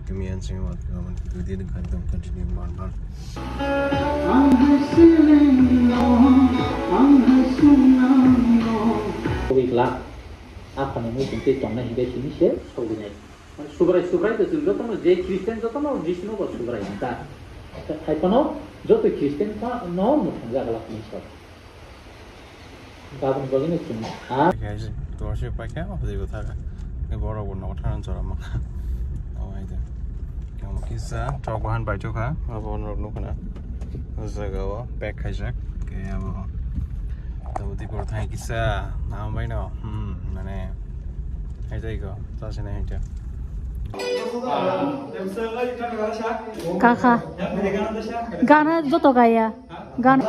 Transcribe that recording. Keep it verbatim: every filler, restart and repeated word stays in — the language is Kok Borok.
Kami yang sing wat kawan video ni kan dong continue man man. Wikla, aphano mui tongtwi tongna hingke sini se sogwinai. Subrai, subrai to chwng jotono je Christian jotono Jisuno bo subrai hwnka. Haiphano joto Christian phano mwthangjaglak hwnwi sa. Gaboni bagwino chwng ha. Khe se tor se paikha, o phaidi bo thaka. Ni borok bo nogo thana jora maka. O hai de. Kamo kisa chok bahan bai chok ha. Abo norok nukha na. O jaga o pack khaijak. Khe abo. Tabo di bor thai kisa. Nam bai no. Hmm, mane. Hai jai go. Ta se nai hai jai. Kaka. Gana joto gaya. Gan.